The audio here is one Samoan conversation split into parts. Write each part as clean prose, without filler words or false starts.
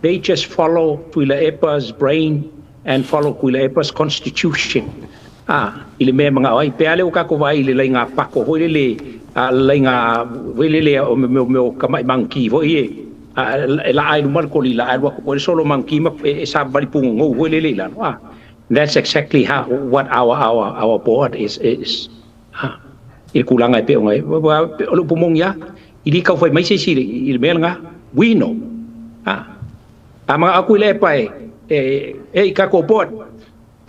They just follow Tuilaepa's brain and follow Tuilaepa's constitution. Ah, i le mea e manao ai. Pe a lea ua tatou vaai i le laiga pako foi lele, a laiga foi lele o mea o mea o tamai manukī foi e e laa i luma le kolila ae alu atu foi le solo manukī ma e savavali pugogou foi lele i lalo. Ah, that's exactly how what our our board is ah, i le tulaga e pei ona o le upu moni lava, i le tau fai mai se isi i le mea lena. We know. Ah, a manao atu i le epa e e i tatou board,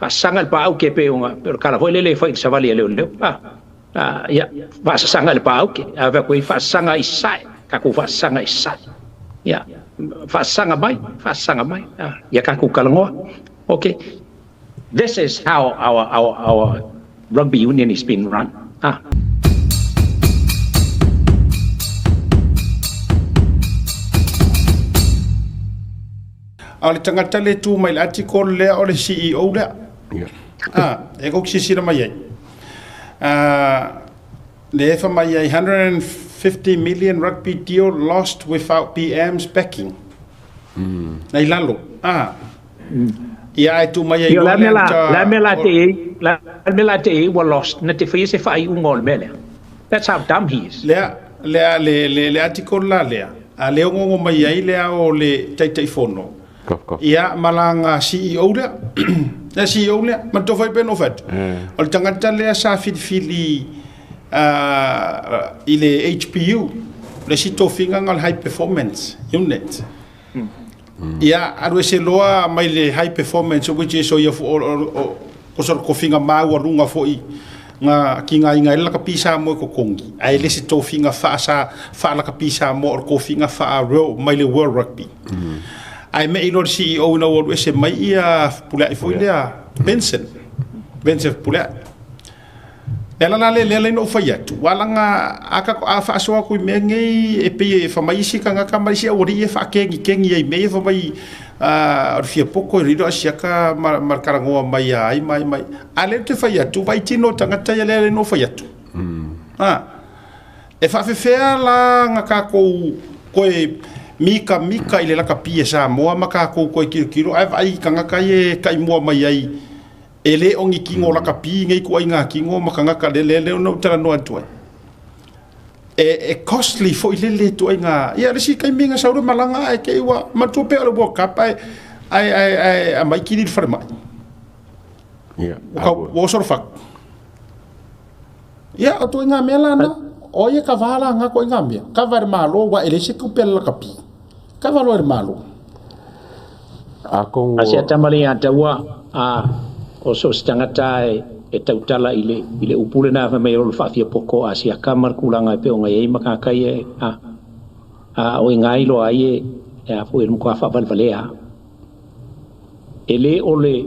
faasasaga i le paauke e pei ona o le tala foi lele e fai i le savali a leoleo. Ah, ah, ia, faasasaga i le paauke. A fai atu ai, faasasaga i sae, tatou faasasaga i sae. Ia, faasasaga mai, faasasaga mai. Ah, ia tatou talanoa. Okay. This is how our rugby union is being run. Ah. A o le tagata le tu mai le article lea o le CEO lea. Ah, e kou silasila mai ai. Ah, le e fa mai ai 150 million rugby deal lost without PM's backing. Nei lalo. Ah. Ia ae tu mai ai loa le la mea la te ei, la mea la te ei ua lost, na te whaia se whaaiunga o le mea lea. That's how dumb he is. Lea, lea, le, le, le article la lea, a le ongongo mai ai lea o le Taitaifono, ia ma lana CEO lea, le CEO lea, ma to fai pe no fatu. O le tagata lea sa filifili i le HPU, le isi tofiga na o le High Performance Unit. Ia, alu ese loa mai le high performance which is o ia o so tofiga maualuga foi nga ki ngā inga e lakapi Samoa e kokongi. Ae le se tofiga wha wha lakapi Samoa o le tofiga wha real mai le World Rugby. Ae me i loa le CEO ina ua alu ese mai ia Fepuleai foi lea Benson. Benson Fepuleai. Le ala la lea, lea la ina ou fai atu, ua laga a ka a faasoa aku i mea nei e pei e fai mai isi tagata ma isi aualii e faakegikegi ai i mea ia fai mai o le fia poto e lilo asiaka ma ma le talanoa mai ia ai ma ai ma ai. A lea ou te fai atu, vaai tino o tagata ia lea ina ou fai atu. A e faafefea la na tatou toe mikamika i le lakapi e Samoa ma tatou toe tilotilo ae vaai i tagata ia e taimua mai ai E le o ni kino lakapi nei ituaiga kino ma tagata le lea lea na ou talanoa atu ai. E, e costly foi lele ituaiga. Ia, le isi taimi na sau le malaga ae te i ua manatua pea o le World Cup ae ae ae ae aumai kili i le falemai. Ia, Ua kau, ua oso le fatu. Ia, o ituaiga mea la na, o ai e kava la na ituaiga mea? Kava e le Malo, aua e leai se tupe a le lakapi. Kava loa e le Malo. Atonu A se tama le ia taua a o so se tagata e tautala i le i le upu lena fai mai o le faafia poko a siaka ma le tulaga e pei ona i ai matata ia e a a o i ina iloa ai e e a foi e le matua faavalevalea. E le o le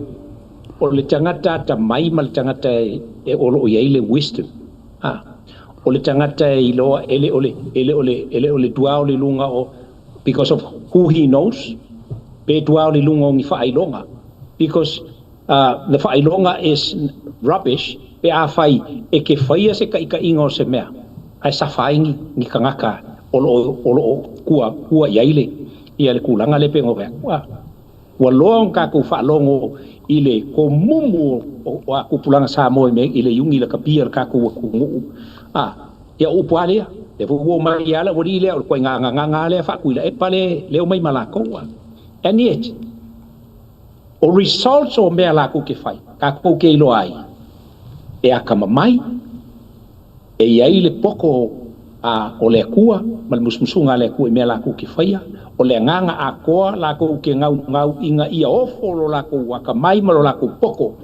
o le tagata atamai ma le tagata e o lo o i ai le wisdom a o le tagata e iloa e le o le e le o le e le o le tuao le luga o because of who he knows pe tuao le luga o ni faailoga because the faailoga is rubbish pe afai e ke faia se taitaiga o se mea ae safa ai ni ni tagata o lo o lo o kua kua i ai le ia le tulaga lea pe ona fai atu ua loa ona tatou faalogo i le komumu o a tupulaga Samoa i mea i le iugi lakapi o le tatou atunuu a ia o upu lava lea lea foi ua omai lava le aualii lea o le ituaiga gagaga lea faa-Tuilaepa lea lea omai ma latou a and yet o results o mea latou te fai tatou te iloa ai e atamamai e i ai le poto a o le Atua ma le musumusuga a le Atua i mea latou te faia, o le agaga atoa latou te gaugau ina ia ofo lo latou atamai ma lo latou poto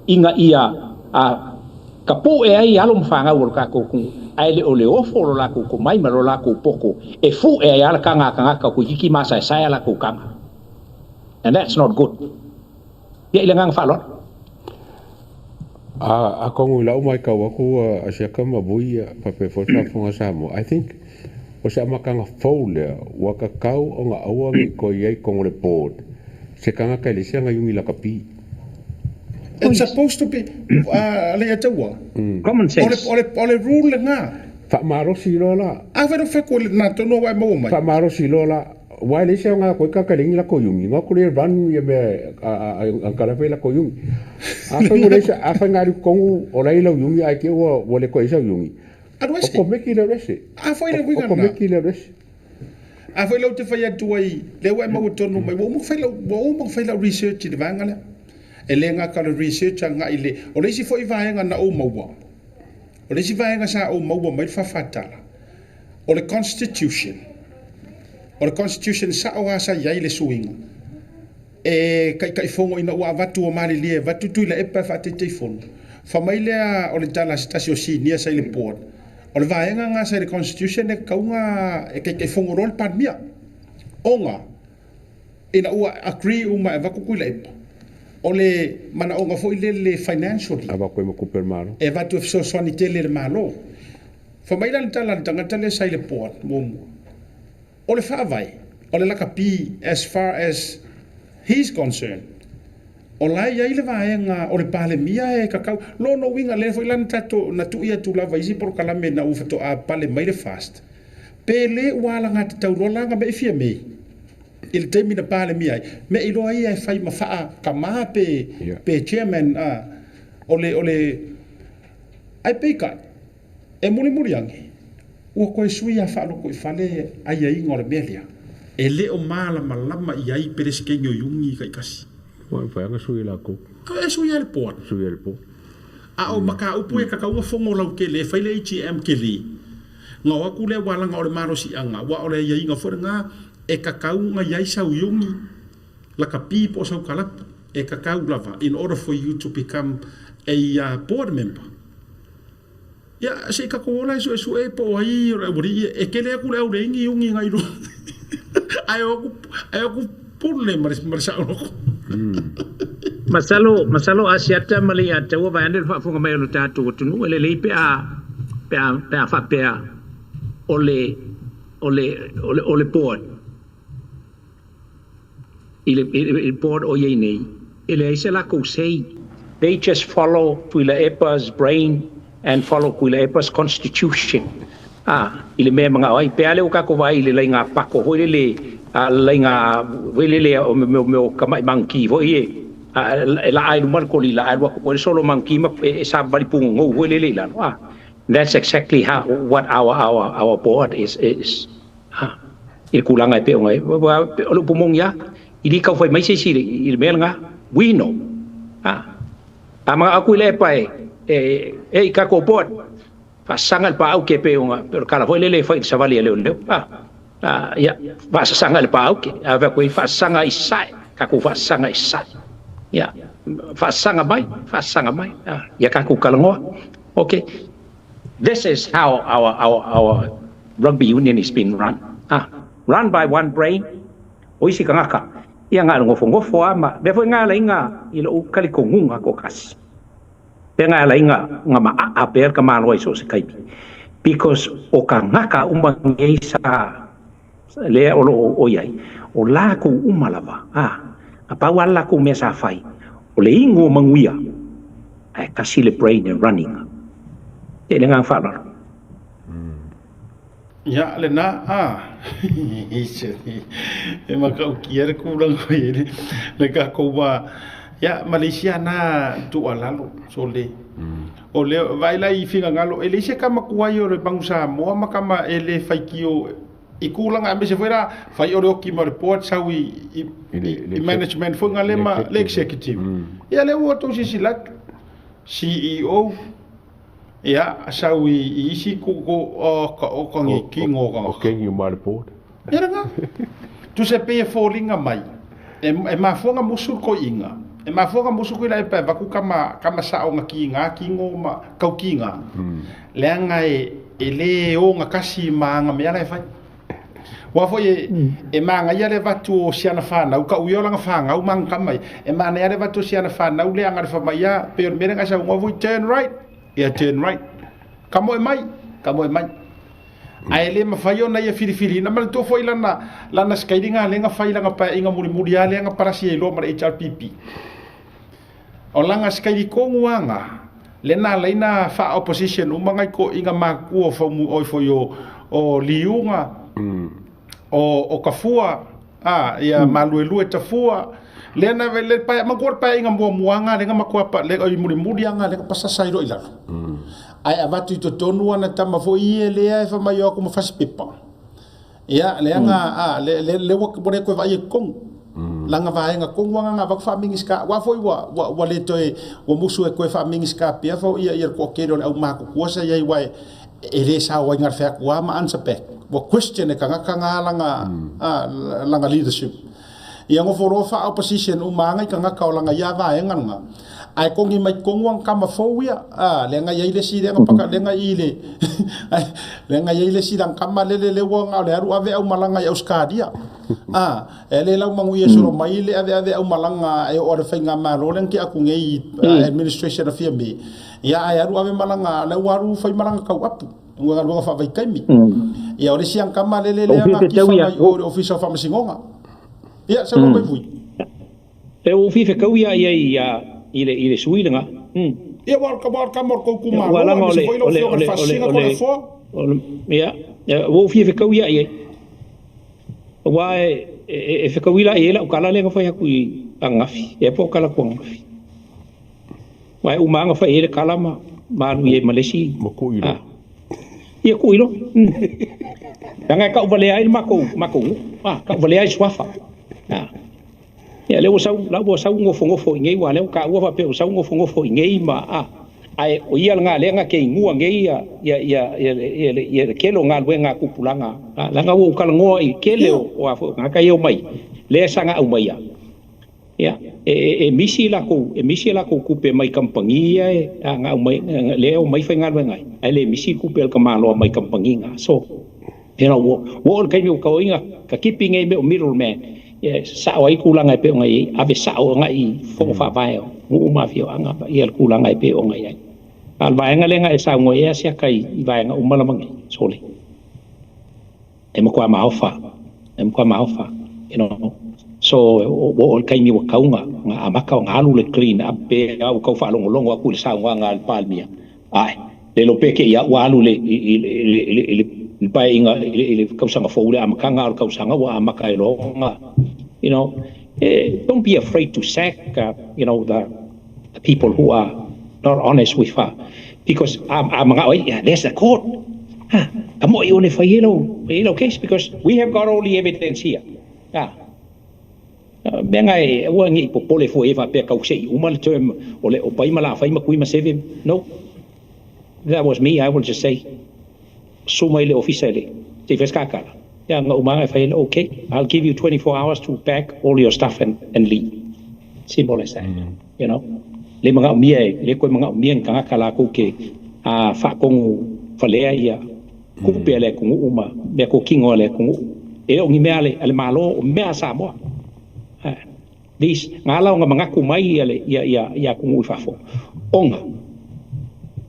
ina ia a tapu'e ai alo ma fanau o lo tatou atunuu, ae le o le ofo o lo latou tomai ma lo latou poto e fu'e ai lava le taga a tagata toeitiiti masaesae a latou taga. And that's not good. Ia i le agaga faaaloalo. A atonu i lau matau atu a siaka ma vui faapea foi le faafofoga Samoa, I think o se amataga fou lea ua tatau ona aua ne i toe i ai i totonu o le board se tagata e leai se aga iuni lakapi. It's supposed to be Leiataua. Common sense. O le rule lena. Faamalosi loa la. A fai loa fai koe na tonu aua e maua mai. Faamalosi loa la. Wa le se nga ko ka ka lengi la ko yungi nga ko le run ya me a ka la fe la ko yungi a fa mo le a fa nga kongu o la ila yungi ai ke wa wa le ko isa yungi alu o ko me ki le rese a foi le o ko me ki le rese a foi lau te fai atu ai le ua e mau tonu mai ua uma fai lau ua uma fai lau research i le vaega lea e le gata o le research agai i le o le isi foi vaega na ou maua o le isi vaega sa ou maua mai le faafatala o le constitution. O le constitution sa'o lava sa i ai le suiga e taitaifono ina ua avatu ua malilie e avatu Tuilaepa e faataitaifono. Fai mai lea o le tala a se tasi o sinia sa i le board, o le vaega lena sa i le constitution e tatau ona e taitaifono loa le Palemia ona ina ua agree uma e avatu Tuilaepa o le manaoga foi lele financially Avatu ai ma tupe a le Malo. e avatu e fesoasoani tele i le Malo. Fai mai la le tala a le tagata lea sa i le board muamua, o le faavae o le lakapi as far as he's concerned, o la e i ai le vaega o le Palemia e kakau. Lona uiga lea foi la na tatou na tuu atu lava i isi polokalame ina ua faatoa pale mai le FAST, pe le ua alagatatau loa la ona mea i Fiamē i le taimi na Palemia ai, mea i loa ia e fai ma faakamā pe pe chairman o le o le ae peitai e mulimuli ane ua toe sui lava faalotoifale aiaiga o le mea lea. E le o malamalama i ai Peresetene o iugi taitasi. Ua mafai ona sui e latou. E sui lava e le board. Sui e le board. A o mataupu ia e tatau ona fono lautele e fai le AGM tele. Ona o atu lea ua laga o le malosiaga, aua o le aiaiga foi lena e tatau ona i ai sau iugi lakapi po o sau kalapu e tatau lava in order for you to become a board member. Ia, se i tatou ola e suesue po o ai o le aualii ia. E tele atu le au leigi iugi nai lo ae o atu, ae o atu pule ma le, ma le saoloto. Masalo, masalo Asiata ma le Iataua vaeane le faafofoga mai o lo tatou atunuu, e lelei pe a, pe a, pe a faapea o le, o le, o le, o le board i le, i le board o i ai nei, e leai se lakou say. They just follow Tuilaepa's brain and follow Tuilaepa's constitution. A, i le mea e manao ai. Pe a lea ua tatou vaai i le laiga pako foi lele, a le laiga foi lele o mea, mea o tamai monkey foi e, a, e laa i luma le kolila ae alu atu foi le solo monkey ma e savavali pugogou foi lele i lalo. A, that's exactly how, what our, our, our board is, is, a, i le tulaga e pei ona i ai. O le upu moni lava, i le tau fai mai se isi i le mea lena, we know. A, a manao atu i le epa e, e, e i tatou board, faasasaga i le paauke e pei ona, pei o le tala foi lele e fai i le savali a leoleo. A, a, ia, faasasaga i le paauke, a fai atu ai, faasasaga i sasae, tatou faasasaga i sasae. Ia, faasasaga mai, faasasaga mai, a, ia tatou talanoa. Okay. This is how our, our, our rugby union is being run. Ah, run by one brain, o isi tagata, ia na o le nofonofo lava ma mea foi na ala ai na i lou talitonuga toatasi. Pea na ala ai na na maaa pea le tamaloa i so o se taimi. Because o tagata uma nei sa lea o lo o i ai, o latou uma lava, ah, na pau lava le latou mea sa fai, o le inu o manuia, ae tasi le brain e running. Ia i le agaga faaaloalo. Ia, lena, a, e matautia le tulaga o i ai le tatou va. Ia, ma le isi lava na tuualalo, sole. O le, vaai la i finagalo, e leai se tama tuai o le Manu Samoa ma tama e le faitio i tulaga aemaise foi la fai o le oti ma le board sau i, i, i, i management foi nga le ma le executive. Ia lea ua outou silasila atu, CEO, ia sau i, i isi ku, ku, o, ka, o ka ngi kino o ka. O kengi o ma le board. Ia lena. Tusa e pei e foliga mai, e, e mafua ona musu le toeaina, e mafua ona musu koe la e pe avatu tama, tama sao na kiga kino ma tau kiga, leaga e, e le ogatasi ma ana mea la e fai. Aua foi e, e manaia le avatu o si ana fanau, kau ia o lana fanau ma ana tama ia, e manaia le avatu o si ana fanau leaga le fai mai a, pei o le mea lea na saunoa foi, turn right, ia turn right. Ka moe mai, ka moe mai. Ae le mafai ona ia filifiliina. Manatua foi lana, lana sikailiga lea na fai lana paeaiga mulimuli lava lea na palasi ai loa ma le HRPP. O lana sikaili tonu lava na, lea na ala ai na faa-opposition uma nai toeaiina matutua o Faumui, oi foi o, o Liuga, o, o Tafua, Ia maluelue tafua lea na le pae ma ko pae inga muamuaga le nga pa le oi mulimuli anga le pasasa i lo ilalo. Ai avatu i totonu ana tama foi e lea e fa mai o ku ma fasi pepa. Ia le anga a le le le wa le ko vai e kong. Langa vaenga kongu anga nga vak fa mingiska wa foi wa wa wa le toe wa musu e koe fa mingiska pia fo ia ia ko kero le au ma ko kuasa ia wa e le sa wa ngar fa ku ma answer back wa question e kanga kanga langa langa leadership ia ngo foro fa opposition u manga i kanga ka langa ia vaenga nga ai kongi mai kongu ang kama fo ia le nga ia ile si le nga paka le nga ile le nga ia ile si lang kama le le le wa nga le aru ave au malanga ia Australia e le lau mangu ia soro mai le ave ave au malanga e o le whainga malo le ki aku ngei administration of me ia ai aru ave malanga le waru whai malanga kau apu nga luga fa vai kaimi ia o le siang kama le le le nga ki fa mai o le office of famasingonga ia sa mai vui e o fife kau ia ia ia i le sui lenga ia war ka war ka mor ko ku ma lo le o le o le o le ia o fife kau ia ia wa e whekawila e la ukala le ngawhai aku i angafi e po kala ku angafi wa umanga fa e le kala ma malu e Malesi ma ku ilo ia ku ilo nga ka uvale ai mako mako ka uvale ai swafa ia le usau la usau ngofo ngofo ngai wa le ka ua fa pe usau ngofo ngofo ngai ma ai o ia nga le nga ke ingua ngai ia ia ia ia ia ke lo nga lwenga kupulanga la nga wo kala ngoa i kele o a nga ka yo mai le sanga au mai ia e misi la ko e misi la ko kupe mai kampangia e nga mai le o mai fa nga lwenga ai le misi kupe ka malo mai kampangia so you know wo wo ka mi ko inga ka keeping e me middleman ia sa o ai kulanga pe ngai ave sa o ngai fo fa vai o uma fio anga ia kulanga pe o ngai al vaenga lenga e sa ngo ia sia kai i vaenga umala mangi sole e mo kwa maofa you know so o kai mi wakaunga nga amaka nga alu le clean up pe au kau fa longo longo aku le sa nga al palmia ai le lo peke ia wa alu le le le pai inga le kausanga fo le amakanga al kausanga wa amaka e lo nga you know don't be afraid to sack you know the people who are not honest with her because I'm yeah, there's the court. I'm not only for yellow case because we have got all the evidence here. Benga ua ngi popole fo eva pe kau se uma le term o le o pai mala fai makui ma seve. No, that was me. I will just say suma ile officer le te feskakala. Ya nga umanga fai okay, I'll give you 24 hours to pack all your stuff and leave. Simple as that. You know. Le mga mia le ko mga mia ka kala ko ke a fa kongu falea ia kupe le kongu uma me ko kingo le kongu e o ngi mea le ale malo o mea Samoa this ngala nga mga kumai ia ia ia ia kongu fafo onga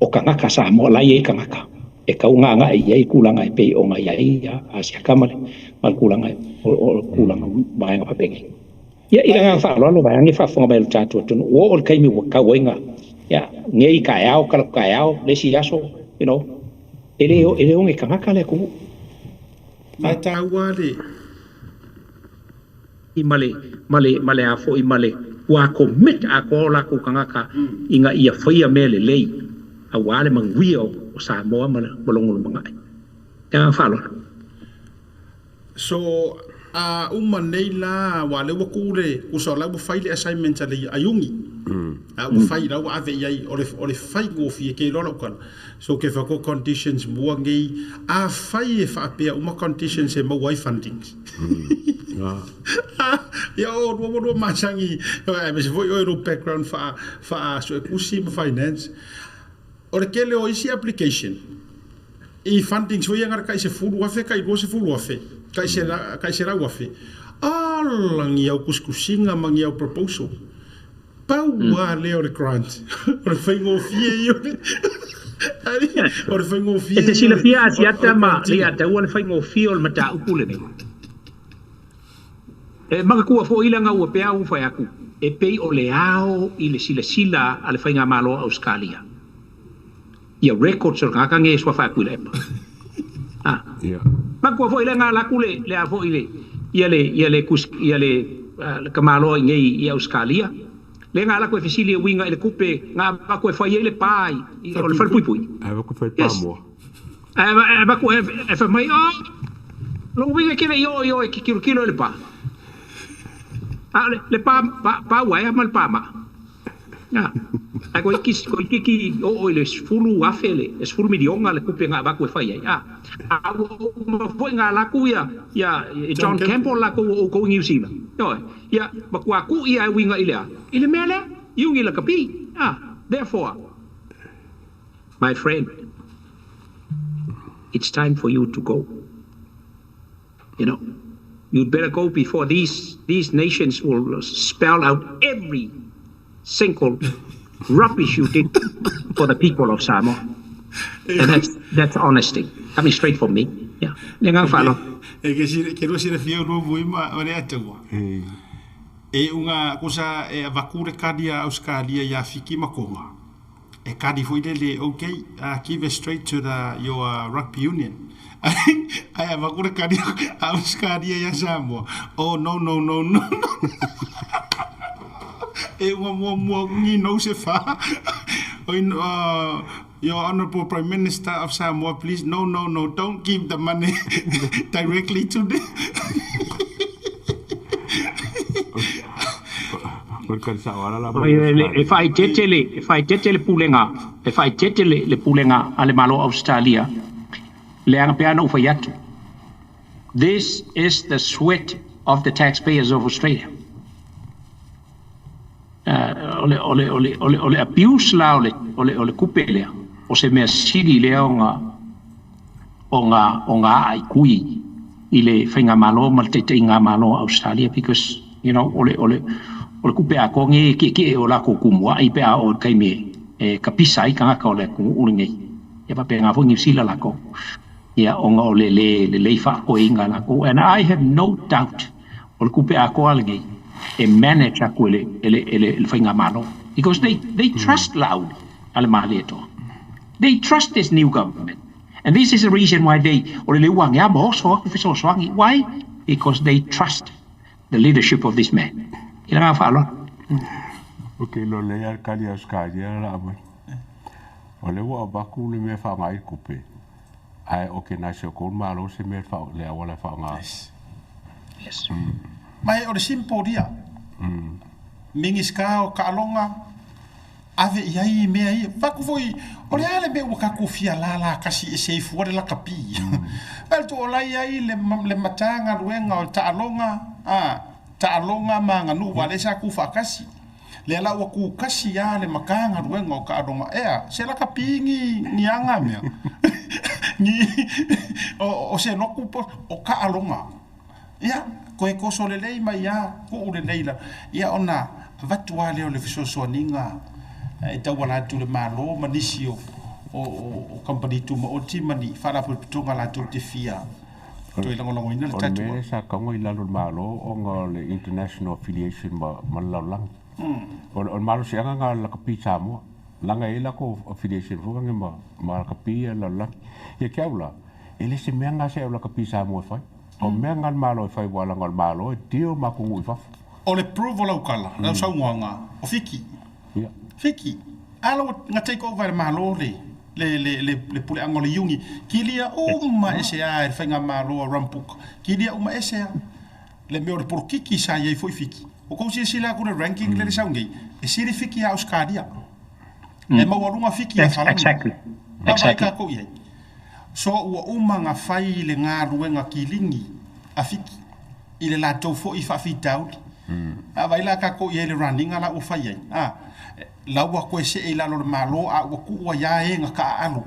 o kangaka Samoa la ia kangaka e kau nga nga ia i kulanga e pe onga ia ia asia kamale mal kulanga o kulanga baenga papenge ia ila nga fa lo ba ngi fa fonga mai tatu tu wo ol kai mi ka wenga ya ngei ka ao ka ka ao le si aso you know ele ele onge ka ka le ku mai ta wale i male male male a fo i male wa commit a ko la ku kangaka inga ia faia mele lei a wale manguia o Samoa malongo mangai ya fa lo so a uma nei la wa le wakule u so la fai le assignment le ayungi a u fai la wa ave ai o le fai go fi ke lo lo so ke fa ko conditions muangi a fai e fa pe uma conditions e mo wai fundings ya o ro ma sangi e me se foi o background fa fa so e kusi finance o le ke le o isi application i fundings foi ngar kai se fulu afe kai go se fulu afe kai se ra afe ala ngi au kuskusinga mangi au proposal pau wa le o le grant o le whaingo fie i o le o le whaingo fie e te sila fia asiata ma le ataua le whaingo fie o le mata upule nei e makakua fo ila ngā ua pea u whai aku e pei o le ao i le sila sila a le whainga malo Australia ia records o ngā kange e sua whai aku i le epa. Yeah. Makua fo ila ngā laku le a fo i le Ia le ia le kus ia le kamalo i nei i Australia. Le ngā la koe fesili e winga i le kupe ngā va koe fai ai le pai o le whalepuipui. Ai va koe fai pā moa. Ai va koe e whai mai, oh, lo winga kere i o i o e ki kilo kilo i le pā. A le pā, pā, pā waea ma le pā maa. Ai koe ki koe ki o o le 10,000 le 10 milionga le kupe ngā va koe fai ai. A ma foi ngā laku ia ia John Campbell laku o ko New Zealand. Ia ma kua ku ia winga i lea. I le mea lea, iungi la kapi. Therefore, my friend, it's time for you to go. You know, you'd better go before these nations will spell out every single rubbish you did for the people of Samoa. And that's honesty. Coming straight from me. Yeah. Lenga whalo. E ke rua sira fia ro vui ma o le atua. E unga kusa e vakure kadia Australia ia fiki makonga. E kadi foi lele, okay, give it straight to the your rugby union. Ai vakure kadia Australia ia Samoa. Oh no no no no. E unga mua mua ngi no se fa. Your Honorable Prime Minister of Samoa, please, no, no, no, don't give the money directly to the... E whai tete le pulenga, e whai tete le pulenga a le malo Australia, le anga peana uwhai atu. This is the sweat of the taxpayers of Australia. Ole abuse la ole kupe lea. O se mea sili lea o ngā ai kui i le whainga malo ma le teite i ngā malo Australia, because, you know, ole kupe a konge ke ke o la ko kumua i pe a o kai me e kapisa i kanga ka o le ku ule nei. Ia pa pe ngā fo New la ko. Ia o ngā o le le leifa o inga la ko. And I have no doubt o le kupe a ko ale nei e manage aku ele whainga malo. Because they trust loud ale maale to. They trust this new government. And this is the reason why they, why? Because they trust the leadership of this man. Okay, lo le al kali Australia la mai. O le wa baku le me fa ngai kupe. Ai okay na se ko malo se me fa le awala fa ngai. Yes. Mai o le simple dia. Mingiska o kalonga ave i ai mea ia. Faku foi, o le ale mea ua kakufia la la kasi e seifu o le lakapi. Pele tu o lai ai le matanga luenga o taaloga, taaloga ma nganu wa le sa ku fakasi. Le la ua ku kasi a le makanga luenga o kaaloga. Ea, se lakapi ngi anga mea. Ngi, o se loku po, o kaaloga. Ia, koe koso le lei mai ia, ku ule leila. Ia ona, vatua leo le fisosoaninga, e tau ala atu le malo ma nisi o company tu ma oti mani whala putonga la tu te fia toi langolongo ina le tatu. O le sa kaunga i lalo le malo o ngā le international affiliation ma lau langi. O le malo se anga ngā lakapi Samoa. Langa e lako affiliation fukange ma lakapi a lau langi. Ia kia ula, e le se mea ngā se au lakapi Samoa e whai. O mea ngā malo e whai wala ngā malo e tio makungu i fafu. O le prove o lau kala, lau saungoanga, o fiki. Fiki. Alo nga take over malo le le pule ango le yungi kilia uma ese a e whainga malo a rampuk kilia uma ese a le mea o le porokiki sa iei foi fiki o kou sia sila ku le ranking le saungi e siri fiki a Australia e maualunga fiki a whalangi. Exactly. Exactly. Iei so ua uma nga whai le ngā ruenga kilingi a fiki i le latou foi whaafitauli a vai la kako iei le running ala ua whai ai laua koe se e lalo le malo a ua kuua ia e ngā ka alo.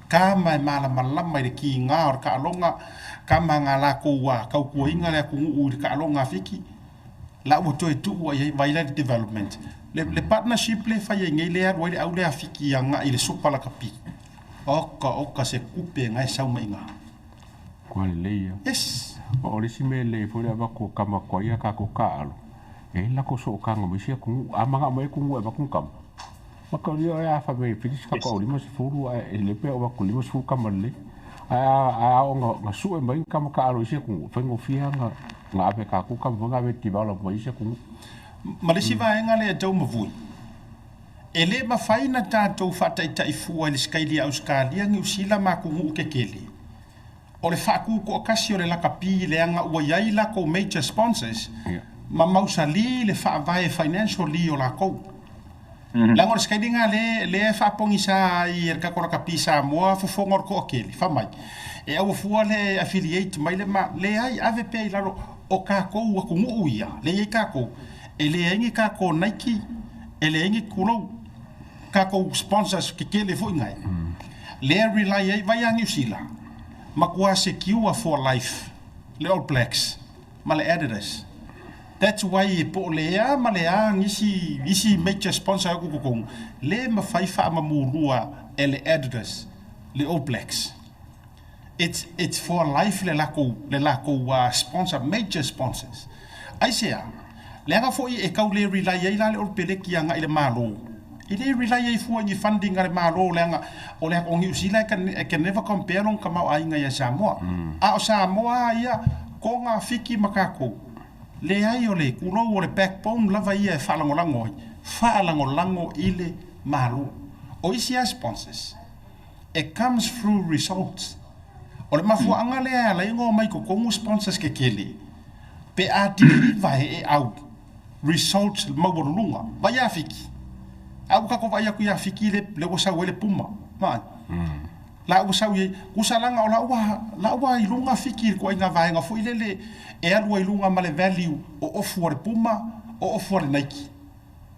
Ka mai mala malama i le ki ngā o le ka alonga, ka ma ngā la koua, kau kua inga le aku nguu i le ka alonga fiki. La ua toe tuua i vai lai le development. Le partnership le whai e ngei le aru le au le afiki a ngā i le sopa la kapi. Oka se kupe ngai sauma i ngā. Kua le leia. Yes. O le si me le fo le avako kama kua ia kako ka alo. E la ko so kanga mo sia ku amanga mo ku e ba ku kam. Ma ka ri a fa me finis ka ko lima se furu a e le pe o ba ku lima se kama le. A o nga su e mai kama ka alo sia ku fa ngo fia nga Ga ave ka ku ka ga ave develop ma isi ku. Ma le isi vaega lea e tau mavui, e le mafai na tatou faataitai fua i le sikaili a Ausetalia, Niusila ma atunuu tetele. O le faakutoatasi o le lakapi leaga ua i ai latou major sponsors ma mausali le faavae financially o latou. Leaga o le sikaili lena lea e faapogisa ai e le tatou lakapi Samoa fofoga o le toatele, fai mai e aua fua le affiliate mai le ma, leai, ave pea i lalo o tatou atunuu ia, lea e i ai tatou, e leai ni tatou Nike, e leai ni tulou, tatou sponsors tetele foi nae, lea e rely ai, vai ia Niu Sila, matua secure for life le All Blacks ma le Adidas. That's why e po o le a ma le a nisi isi major sponsor e o atu i totonu, le mafai faamamulua e le Adidas le All Blacks. It's it's for life le lakou le lakou sponsor, major sponsors. Aisea? Leaga foi e tau le rely ai la le Olopeleki agai i le Malo. E le rely ai fua i ni funding a le Malo leaga o le o Niu Sila e can, e can never compare lona tamaoaiga ia Samoa. A o Samoa a ia, Toga, Fiti ma tatou, leai o le tulou o le backbone lava ia e faalagolago ai, faalagolago i le Malo. O isi a sponsors, it comes through results. O le mafuaaga lea e ala ai ona omai i totonu sponsors kekele, pe a deliver e eau results maualuluga. Vai ia Fiti. A ua tatou vaai atu ia Fiti le le ua sau ai le Puma. Vaai. La ua sau i ai, kusa laga o la ua la ua i luga Fiti i le ituaiga vaega foi lele e alu ai i luga ma le value o ofu a le Puma, o ofu a le Nike.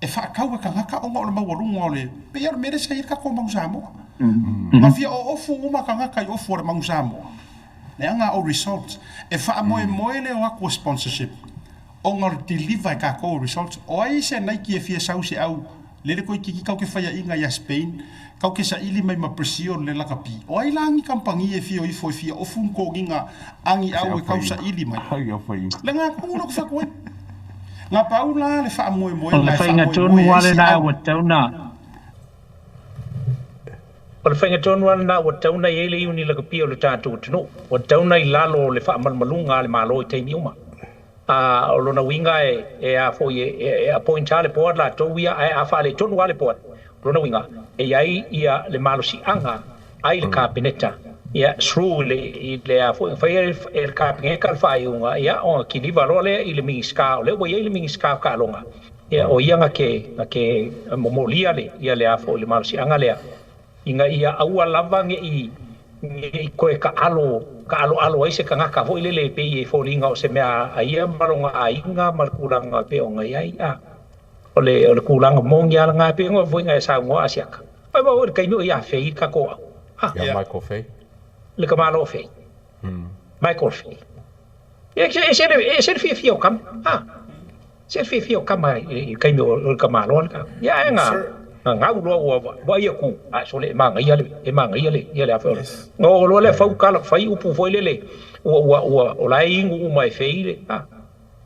E faatau e tagata ona o le maualuga o le, pei o le mea lea sa i ai le tatou Manu Samoa. Na fia oofu uma tagata i ofu a le Manu Samoa, leaga o results. E faamoemoe le o atu o sponsorship ona o le deliver e tatou o results. O ai se Nike e fia sau se au lele toeitiiti kau ke faiaina ia Spain, kau ke saili mai ma Brazil le lakapi. O ai la ni kamupani e fia o ifo e fia ofu ni koniga a ni au e kau saili mai. Le ga tonu lea ou te fai atu ai. Na pau la le O faamoemoega le e faiga tonu faamoemoe lava ai se lena au. ua tatau ona O le faiga tonu lava lena ua tatau ona i ai le iuni lakapi o le tatou atunuu. Ua tatau ona i lalo o le faamalumaluga a le Malo i taimi uma. A o lona uiga e e a foi e e appoint lava le board latou ia, ae a faaletonu lava le board, o lona uiga e i ai ia le malosiaga ai le Kapeneta ia through i le i le a foi fai e le Kapeneta le faaiuga ia ona kiliva loa lea i le Minisita, o lea ua i ai le Minisita o Taaloga ia o ia na te na te momolia le ia le a foi le malosiaga lea ina ia aua lava ne i ne i toe taalo taaloalo ai se tagata foi lele e pei e foliga o se mea a ia ma lona aiga ma le tulaga e pei ona i ai. A o le o le tulaga moni lava lena e pei ona foi na e saunoa Asiata. Mai mau i le taimi o ia Fei le tatou au. Ha. Ia Michael Fay. Le tamaloa o Fei. Michael Fay. E ese le e ese le fiafia o tama. Ha. Ese le fiafia o tama i le taimi o le tamaloa le tama. Ia ae na na gau loa ua vaai atu, ae sole e manaia le e manaia le ia le afe o le. Na oo loa lea fau tala fai upu foi lele ua ua ua o la e inu uma e Fei le ha.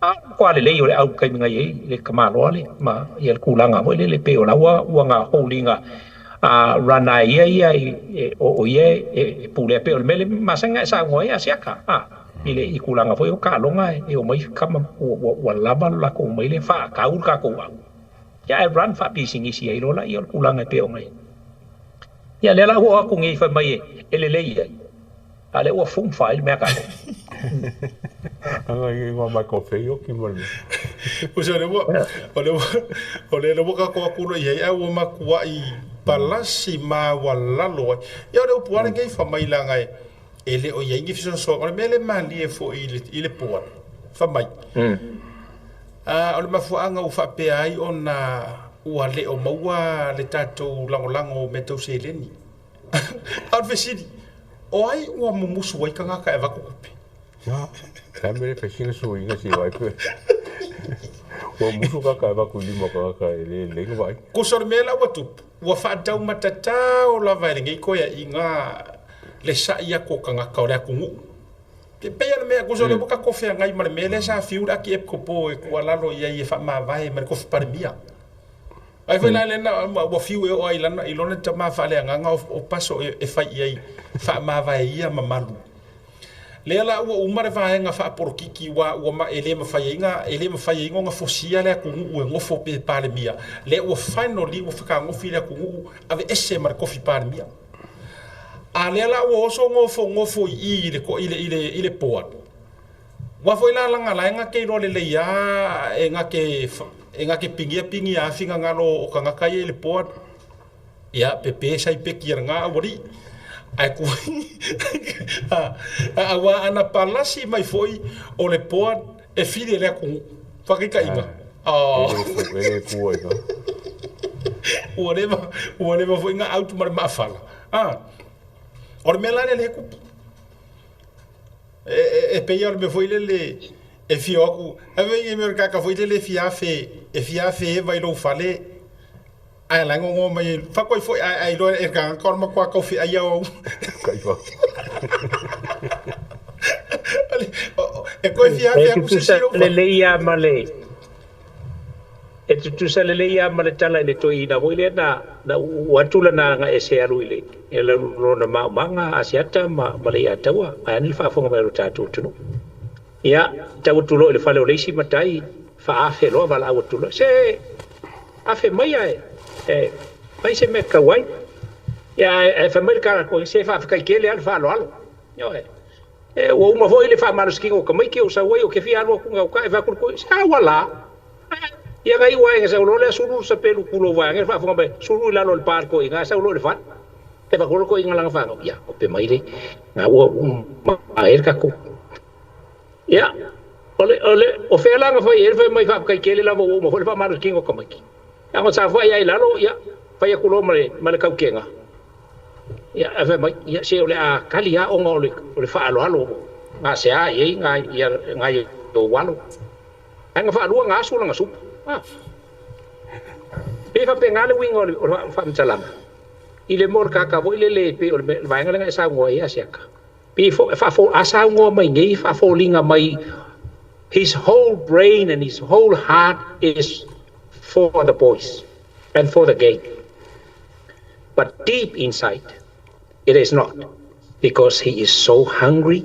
A matua lelei o le au taimi na i ai le tamaloa le ma ia le tulaga foi lele pei o la ua ua na holding a run ai ia ia i o ia e pulea pei o le mea le masani na e saunoa ai Asiata a i le i tulaga foi o taaloga e omai kama ua ua lava lo latou omai lea faatau le tatou au ia ae run faapisinisi ai loa laia o le tulaga e pei ona i ai. Ia lea la ua oo atu nei fai mai e lelei ai. A lea ua fumfa ai le mea tatou. Anga i ngā Michael Fay o ki ma le. Uso le ua o le ua o le ua ka ko aku i ai ua makuai palasi ma ua lalo ai. Ia o le upu ale ngei fa mai langa e e le o iai ni fesoasoani. O le mea le malie foi i le i le po ale. Fa mai. A o le mafuaaga ua faapea ai ona ua le o maua le tatou lagolago o mea tau seleni. A o le fesili, o ai ua mumusu ai tagata e avatu tupe? Ia, le a mea le fesili suiga si vai pe. Ua musu tagata e avatu i lima o tagata e le lelei ona vaai. Kusa o le mea la ua tupu, ua faataumatatao lava e lenei toeaiga le sa'i atu o tagata o le atunuu. E pei lava o le mea, kusa o lea ua tatou feagai ma le mea lea sa fiu le Aki Epikopo e tuualalo i ai e faamavae ma le tofi Palemia. Ai foi la lena ua fiu e oo ai lana i lona tama faaleagaga o paso e fai i ai faamavae ia mamalu. Lea la ua uma le vaega faapolokiki ua ua ma e le mafai ai e le mafai ai ona fosia le atunuu e gofo pe Palemia. Lea ua finally ua fekagofi le atunuu aveese ma le tofi Palemia. A lea la ua oso gofo gofo i i le i le i le board. Ua foi la langa la nga ke lo le le ia e nga ke e nga ke pingia pingia afinga ngalo o kangaka i le board. Ia pepe sai pe kia nga awari. Ai ku a wa ana palasi mai foi o le board e fili le ku fakika inga. Oh. E le ku ai ka. Ua leva foi nga autu ma le maafala. Ah. O le mea la le kupu. E pe ia o le mea foi lele e fio aku. Ave i mea kaka foi lele fia fe e fia fe e vai lou fale. Ai la ngongo mai fa koi foi ai ai lo e ka ka ma kwa ko fi ai au. Kai fa. E koi fia fe aku se si lou fale. Le ia ma le e tutusa lelei ia ma le tala i le toeaina foi lea na na ua atu lana aga ese alu i le e lona maumanga Asiata ma ma le iataua ae ane le faafofoga mai o lo tatou atunuu. Ia tau atu loa i le fale o le isi matai faaafe loa valaau atu loa se afe mai ae e fai se mea tatau ai. Ia ae fai mai le kala se faafetai tele lava le faaaloalo. Ioe. E ua uma foi le faamalosikiga o tamaiti o sau ai o ke fia alu atu gauta e fai atu le toeaina se a ua la. Ia ngai ua e sau loa lea sulu sa pelu kulo wa ngai faafofoga mai sulu i lalo o le pa le toeaina sau loa i le fale. E fai atu le toeaina lana fanau ia o pe mai le nga ua ma e le tatou. Ia o le o fea la na fai e fai mai faafetai tele lava ua uma foi le faamalosikiga o tamaiti. Ia ona saofai ai i lalo ia fai atu loa ma le tautega. Ia e fai mai ia se o le a kali a ona o le faaaloalo gasea i ai nga ia nga i o walo. Ai nga faalua nga asu langa supu. Ah. Pe faapena le uiga o le faamatalaga i le mo le kaka foi lele pe o le vaega lea e saunoa ai Asiata. Pe fo faafo a saunoa mai nei faafoliga mai his whole brain and his whole heart is for the boys and for the game. But deep inside, it is not, because he is so hungry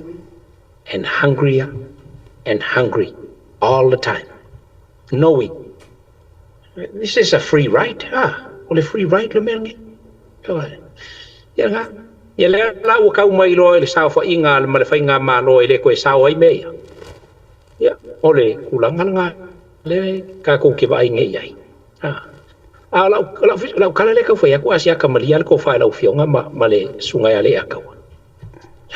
and hungrier and hungry all the time, knowing this is a free ride. Ah, o le free ride le mea lenei. Ia nga. Ia lea la ua kau mai loa i le saofaiga ma le faigamalo e le koe sao ai mea ia. Ia, o le tulaga lena le tatou te vaai nei i ai. Ah. A lau lau lau kala le kau fai aku Asiata malia le kofa i lau afioga ma le susuga ia Leiataua.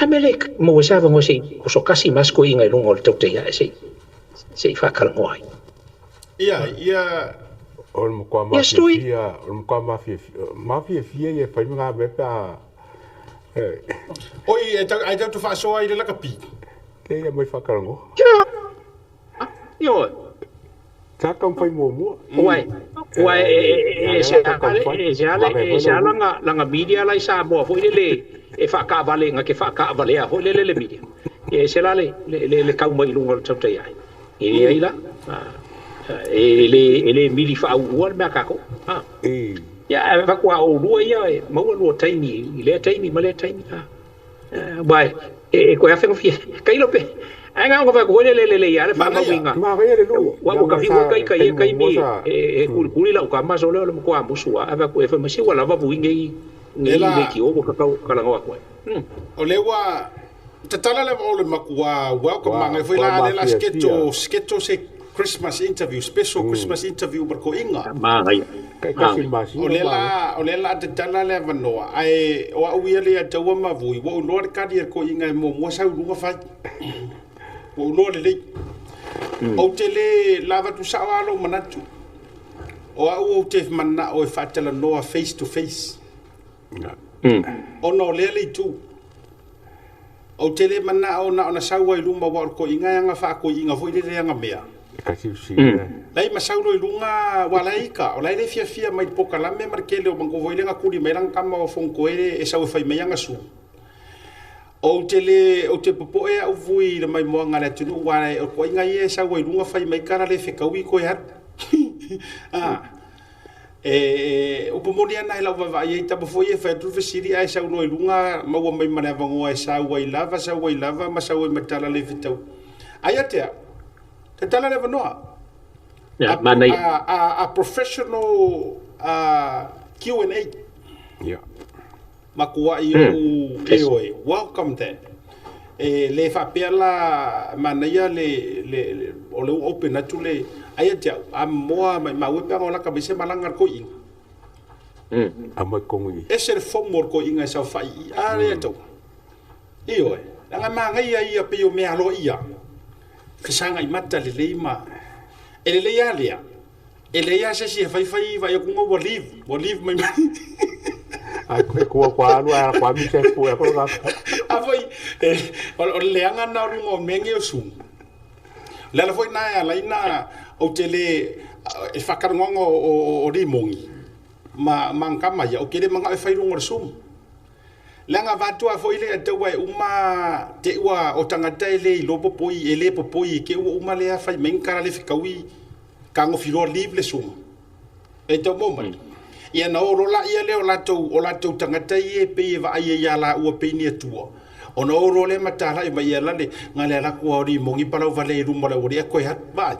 La mea le maua se avanoa se i oso kasi ma se toeaina i luga o le tautai ae se i faatalanoa ai. Ia ia O le matua Yes, Tui. mafiafia, o le matua mafiafia, mafiafia ia fai ma ngā mea pe a Oi e tau ai tau tu faasoa i le lakapi. Le ia mai faakalangoa. Ia. Ioe. Sa taumafai muamua. Uai, uai e se ale e se ale e se ala langa langa media la i Samoa foi lele e faakaavale nga ke faakaavalea foi lele le media. E se la le le le kau mai i luga o le tautai ai. E le ai la. E le mili faauua le mea kako. Ha. Ia e fakoa o lua ia e maua lua taimi i lea taimi ma lea taimi. Ha. Uai e koe afe ngofia. Kai lope. Ai nga nga ko le le le le ia le Manaia. faamauiga. Ma le lui. Ua ua kafi ua kai kai kai mi e kuli kuli lau ka maso le o le mo musu a ava ku e fa masi wala va vui ngai ngai Ela le ki o ka kau kala ngoa ku. O le ua tatala le o le makua welcome Wa manga foi wa la le la mafiafia. schedule schedule se Christmas interview, special Christmas interview ma ko inga. Ma ngai. Kai kasi O masina le ma. La o le la tatala le avanoa ai o au ia le ataua mavui ua uloa le kadi e ko inga e mo mo sau lunga fai. Ua uloa le lei. O te le lava tu sao alo manatu. O au o te mana o e whaatalanoa face to face. Ona o lea le itu. O te le mana o na ona saua i luma wa o ko inga anga wha ko inga foi le le anga mea. Kasi si. Lai masaulo i lunga wa laika o lai le fia fia mai poka la me markele o mango foi le nga kuli mai lang kama o fonko e e sau e fai mai anga su. O te le o te popo e au vui le mai moanga le tunu wa o ko inga ie sau i lunga fai mai kara le whekaui ko e haru. Ah. E upu moni ana e lau vaavaai ai tama foi e fai atu le fesili ae sau loa i luga maua mai ma le avanoa e sau ai lava sau ai lava ma sau ai ma tala le fetau. Ae ia te au, tatala le avanoa. Ia, manaia. A professional Q&A. Ia. Makuai ou ioe, welcome that. E le faapea la manaia le le o le ua open atu le ai ia te au, a moa maimau e pe ana o laka mai se malaga a le koiina. Aumai totonu i. Ese le fomo o le koiina e saofai i i. A lea tau. Ioe, leaga e manaia ia pei o mea aloaia, fesagai mata lelei ma e lelei lava lea. E leai lava se isi e faifai vaai atu ua leave, ua leave mai mai. Ai e kua kua alu ai kua mi se pu e ko ka. A foi o le leaga na o luga o mea nei o Zoom. O le ala foi na e ala ai na ou te le e faakalogoga o Limogi ma ma Gama ia, ou te le manao e fai i luga o le Zoom. Leaga vatua foi lea taua e uma te ua o tagata e le iloa popoi, e le popoi i te ua uma lea fai mai ni tala le fetaui Tagofi loa leave le suma e tau maua mai. Ia na o loa laia lea o latou o latou tagata ia e pei e vaai ai ia laua pei ni atua ona o loa lea ma talai mai ia lale na le alu atu a o limogi palau vale i luma o le aualii ae toe alu. Vaai.